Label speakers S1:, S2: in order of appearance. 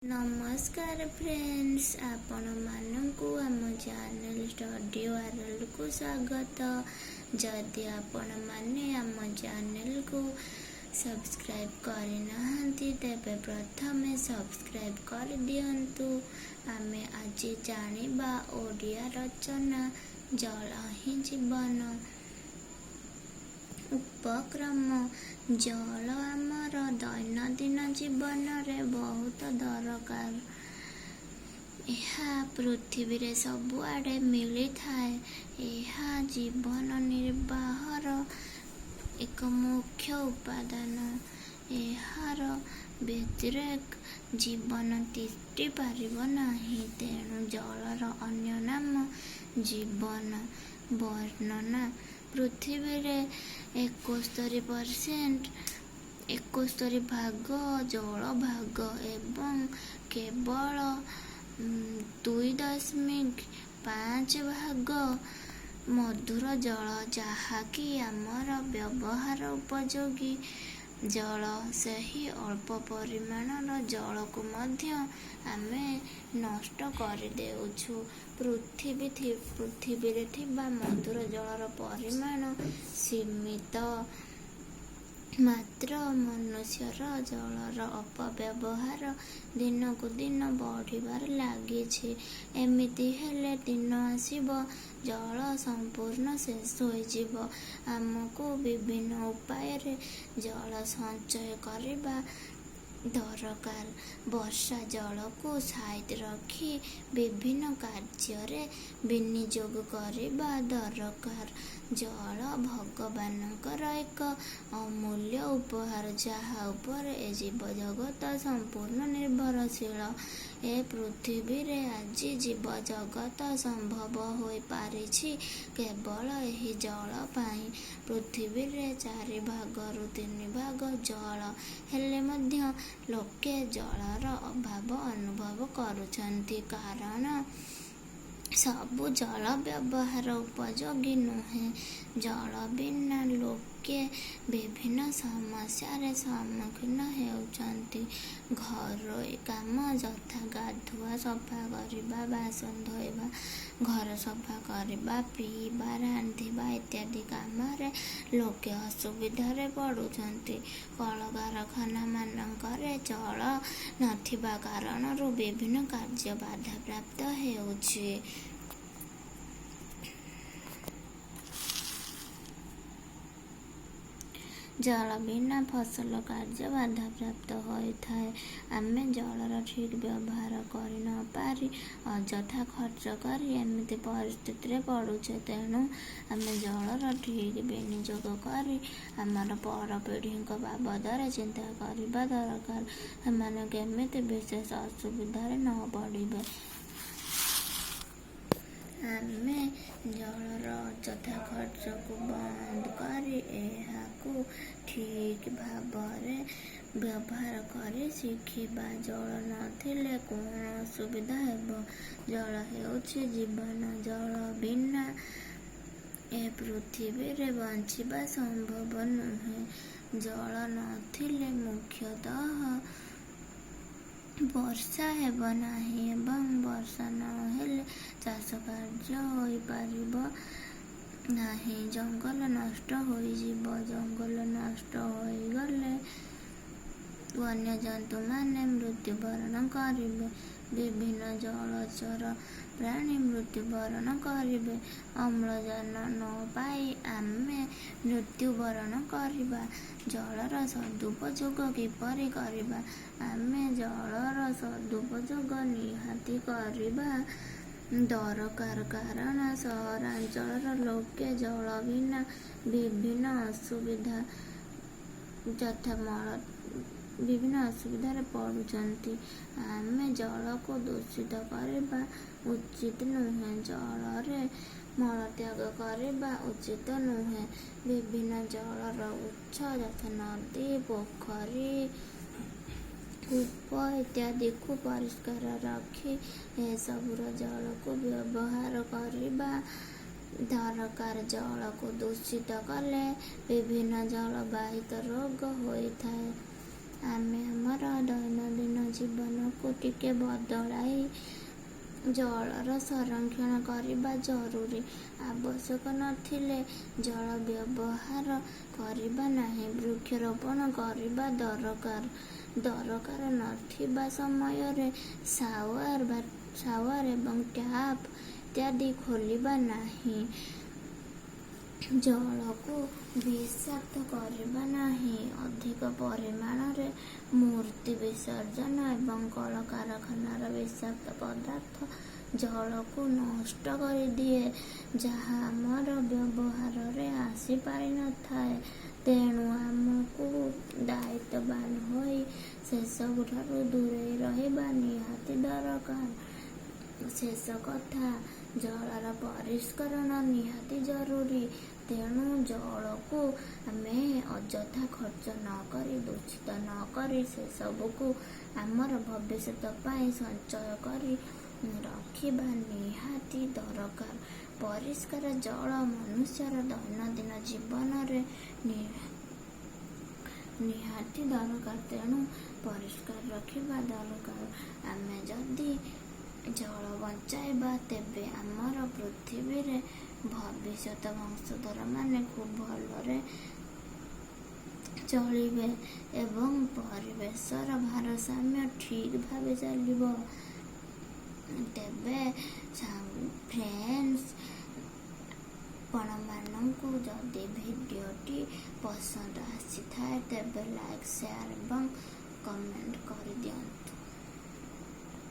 S1: ନମସ୍କାର ଫ୍ରେଣ୍ଡସ୍, ଆପଣମାନଙ୍କୁ ଆମ ଚ୍ୟାନେଲ୍ ଷ୍ଟଡି ୱାର୍ଲଡକୁ ସ୍ୱାଗତ। ଯଦି ଆପଣମାନେ ଆମ ଚ୍ୟାନେଲକୁ ସବସ୍କ୍ରାଇବ୍ କରିନାହାନ୍ତି, ତେବେ ପ୍ରଥମେ ସବସ୍କ୍ରାଇବ୍ କରିଦିଅନ୍ତୁ। ଆମେ ଆଜି ଜାଣିବା ଓଡ଼ିଆ ରଚନା ଜଳ ହିଁ ଜୀବନ। ଉପକ୍ରମ: ଜଳ ଆମର ଦୈନନ୍ଦିନ ଜୀବନରେ ବହୁତ ଦରକାର। ଏହା ପୃଥିବୀରେ ସବୁଆଡ଼େ ମିଳିଥାଏ। ଏହା ଜୀବନ ନିର୍ବାହର ଏକ ମୁଖ୍ୟ ଉପାଦାନ। ଏହାର ବ୍ୟତିରେକ ଜୀବନ ତିଷ୍ଠି ପାରିବ ନାହିଁ। ତେଣୁ ଜଳର ଅନ୍ୟ ନାମ ଜୀବନ। ବର୍ଣ୍ଣନା: ପୃଥିବୀରେ 71%, 71 ଭାଗ ଜଳଭାଗ ଏବଂ କେବଳ 2.5 ଭାଗ ମଧୁର ଜଳ, ଯାହାକି ଆମର ବ୍ୟବହାର ଉପଯୋଗୀ ଜଳ। ସେହି ଅଳ୍ପ ପରିମାଣର ଜଳକୁ ମଧ୍ୟ ଆମେ ନଷ୍ଟ କରିଦେଉଛୁ। ପୃଥିବୀରେ ଥିବା ମଧୁର ଜଳର ପରିମାଣ ସୀମିତ, ମାତ୍ର ମନୁଷ୍ୟର ଜଳର ଅପବ୍ୟବହାର ଦିନକୁ ଦିନ ବଢ଼ିବାରେ ଲାଗିଛି। ଏମିତି ହେଲେ ଦିନ ଆସିବ, ଜଳ ସମ୍ପୂର୍ଣ୍ଣ ଶେଷ ହୋଇଯିବ। ଆମକୁ ବିଭିନ୍ନ ଉପାୟରେ ଜଳ ସଞ୍ଚୟ କରିବା ଦରକାର। ବର୍ଷା ଜଳକୁ ସାଇତି ରଖି ବିଭିନ୍ନ କାର୍ଯ୍ୟରେ ବିନିଯୋଗ କରିବା ଦରକାର। ଜଳ ଭଗବାନଙ୍କର ଏକ ଅମୂଲ୍ୟ ଉପହାର, ଯାହା ଉପରେ ଏ ଜୀବଜଗତ ସମ୍ପୂର୍ଣ୍ଣ ନିର୍ଭରଶୀଳ। ଏ ପୃଥିବୀରେ ଆଜି ଜୀବଜଗତ ସମ୍ଭବ ହୋଇପାରିଛି କେବଳ ଏହି ଜଳ ପାଇଁ। ପୃଥିବୀରେ ଚାରିଭାଗରୁ ତିନିଭାଗ ଜଳ ହେଲେ ମଧ୍ୟ ଲୋକେ ଜଳର ଅଭାବ ଅନୁଭବ କରୁଛନ୍ତି, କାରଣ ସବୁ ଜଳ ବ୍ୟବହାର ଉପଯୋଗୀ ନୁହେଁ। ଜଳ ବିନା ଲୋକେ ବିଭିନ୍ନ ସମସ୍ୟାରେ ସମ୍ମୁଖୀନ ହେଉଛନ୍ତି। ଘରୋଇ କାମ ଯଥା ଗାଧୁଆ, ସଫା କରିବା, ବାସନ ଧୋଇବା, ଘର ସଫା କରିବା, ପିଇବା, ରାନ୍ଧିବା ଇତ୍ୟାଦି କାମରେ ଲୋକେ ଅସୁବିଧାରେ ପଡ଼ୁଛନ୍ତି। କଳକାରଖାନାମାନଙ୍କରେ ଜଳ ନଥିବା କାରଣରୁ ବିଭିନ୍ନ କାର୍ଯ୍ୟ ବାଧାପ୍ରାପ୍ତ ହେଉଛି। ଜଳ ବିନା ଫସଲ କାର୍ଯ୍ୟ ବାଧାପ୍ରାପ୍ତ ହୋଇଥାଏ। ଆମେ ଜଳର ଠିକ୍ ବ୍ୟବହାର କରି ନ ପାରି ଅଯଥା ଖର୍ଚ୍ଚ କରି ଏମିତି ପରିସ୍ଥିତିରେ ପଡ଼ୁଛେ। ତେଣୁ ଆମେ ଜଳର ଠିକ୍ ବିନିଯୋଗ କରି ଆମର ପର ପିଢ଼ିଙ୍କ ବାବଦରେ ଚିନ୍ତା କରିବା ଦରକାର। ସେମାନେ କେମିତି ବିଶେଷ ଅସୁବିଧାରେ ନ ପଡ଼ିବେ। ଆମେ ଜଳର ଅଯଥା ଖର୍ଚ୍ଚକୁ ବନ୍ଦ କରି ଏହାକୁ ଠିକ୍ ଭାବରେ ବ୍ୟବହାର କରି ଶିଖିବା। ଜଳ ନ ଥିଲେ କ'ଣ ଅସୁବିଧା ହେବ? ଜଳ ହେଉଛି ଜୀବନ। ଜଳ ବିନା ଏ ପୃଥିବୀରେ ବଞ୍ଚିବା ସମ୍ଭବ ନୁହେଁ। ଜଳ ନ ଥିଲେ ମୁଖ୍ୟତଃ ବର୍ଷା ହେବ ନାହିଁ ଏବଂ ବର୍ଷା ନ ହେଲେ ଚାଷ କାର୍ଯ୍ୟ ହୋଇପାରିବ ନାହିଁ। ଜଙ୍ଗଲ ନଷ୍ଟ ହୋଇଯିବ। ଜଙ୍ଗଲ ନଷ୍ଟ ହୋଇଗଲେ ବନ୍ୟଜନ୍ତୁମାନେ ମୃତ୍ୟୁବରଣ କରିବେ। ବିଭିନ୍ନ ଜଳଚର ପ୍ରାଣୀ ମୃତ୍ୟୁବରଣ କରିବେ। ଅମ୍ଳଜାନ ନ ପାଇ ଆମେ ମୃତ୍ୟୁବରଣ କରିବା। ଜଳର ସଦୁପଯୋଗ କିପରି କରିବା? ଆମେ ଜଳର ସଦୁପଯୋଗ ନିହାତି କରିବା ଦରକାର, କାରଣ ସହରାଞ୍ଚଳର ଲୋକେ ଜଳ ବିନା ବିଭିନ୍ନ ଅସୁବିଧା ଯଥା ମଳ ବିଭିନ୍ନ ଅସୁବିଧାରେ ପଡ଼ୁଛନ୍ତି। ଆମେ ଜଳକୁ ଦୂଷିତ କରିବା ଉଚିତ ନୁହେଁ। ଜଳରେ ମଳତ୍ୟାଗ କରିବା ଉଚିତ ନୁହେଁ। ବିଭିନ୍ନ ଜଳର ଉତ୍ସ ଯଥା ନଦୀ, ପୋଖରୀ, କୂପ ଇତ୍ୟାଦିକୁ ପରିଷ୍କାର ରଖି ଏସବୁର ଜଳକୁ ବ୍ୟବହାର କରିବା ଦରକାର। ଜଳକୁ ଦୂଷିତ କଲେ ବିଭିନ୍ନ ଜଳବାହିତ ରୋଗ ହୋଇଥାଏ। ଆମେ ଆମର ଦୈନନ୍ଦିନ ଜୀବନକୁ ଟିକେ ବଦଳାଇ ଜଳର ସଂରକ୍ଷଣ କରିବା ଜରୁରୀ। ଆବଶ୍ୟକ ନଥିଲେ ଜଳ ବ୍ୟବହାର କରିବା ନାହିଁ। ବୃକ୍ଷରୋପଣ କରିବା ଦରକାର। ଦରକାର ନଥିବା ସମୟରେ ସାୱାର ଏବଂ ଟ୍ୟାପ୍ ଇତ୍ୟାଦି ଖୋଲିବା ନାହିଁ। ଜଳକୁ ବିଷାକ୍ତ କରିବା ନାହିଁ। ଅଧିକ ପରିମାଣରେ ମୂର୍ତ୍ତି ବିସର୍ଜନ ଏବଂ କଳକାରଖାନାର ବିଷାକ୍ତ ପଦାର୍ଥ ଜଳକୁ ନଷ୍ଟ କରିଦିଏ, ଯାହା ଆମର ବ୍ୟବହାରରେ ଆସିପାରିନଥାଏ। ତେଣୁ ଆମକୁ ଦାୟିତ୍ୱବାନ ହୋଇ ସେସବୁଠାରୁ ଦୂରେଇ ରହିବା ନିହାତି ଦରକାର। ଶେଷ କଥା, ଜଳର ପରିଷ୍କରଣ ନିହାତି ଜରୁରୀ। ତେଣୁ ଜଳକୁ ଆମେ ଅଯଥା ଖର୍ଚ୍ଚ ନ କରି, ଦୂଷିତ ନ କରି, ସେସବୁକୁ ଆମର ଭବିଷ୍ୟତ ପାଇଁ ସଞ୍ଚୟ କରି ରଖିବା ନିହାତି ଦରକାର। ପରିଷ୍କାର ଜଳ ମନୁଷ୍ୟର ଦୈନନ୍ଦିନ ଜୀବନରେ ନିହାତି ଦରକାର। ତେଣୁ ପରିଷ୍କାର ରଖିବା ଦରକାର। ଆମେ ଯଦି ଜଳ ବଞ୍ଚାଇବା, ତେବେ ଆମର ପୃଥିବୀରେ ଭବିଷ୍ୟତ ବଂଶଧରମାନେ ଖୁବ୍ ଭଲରେ ଚଳିବେ ଏବଂ ପରିବେଶର ଭାରସାମ୍ୟ ଠିକ୍ ଭାବେ ଚାଲିବ। ତେବେ ଫ୍ରେଣ୍ଡସ୍, ଆପଣମାନଙ୍କୁ ଯଦି ଭିଡ଼ିଓଟି ପସନ୍ଦ ଆସିଥାଏ, ତେବେ ଲାଇକ୍, ସେୟାର ଏବଂ କମେଣ୍ଟ କରିଦିଅନ୍ତୁ।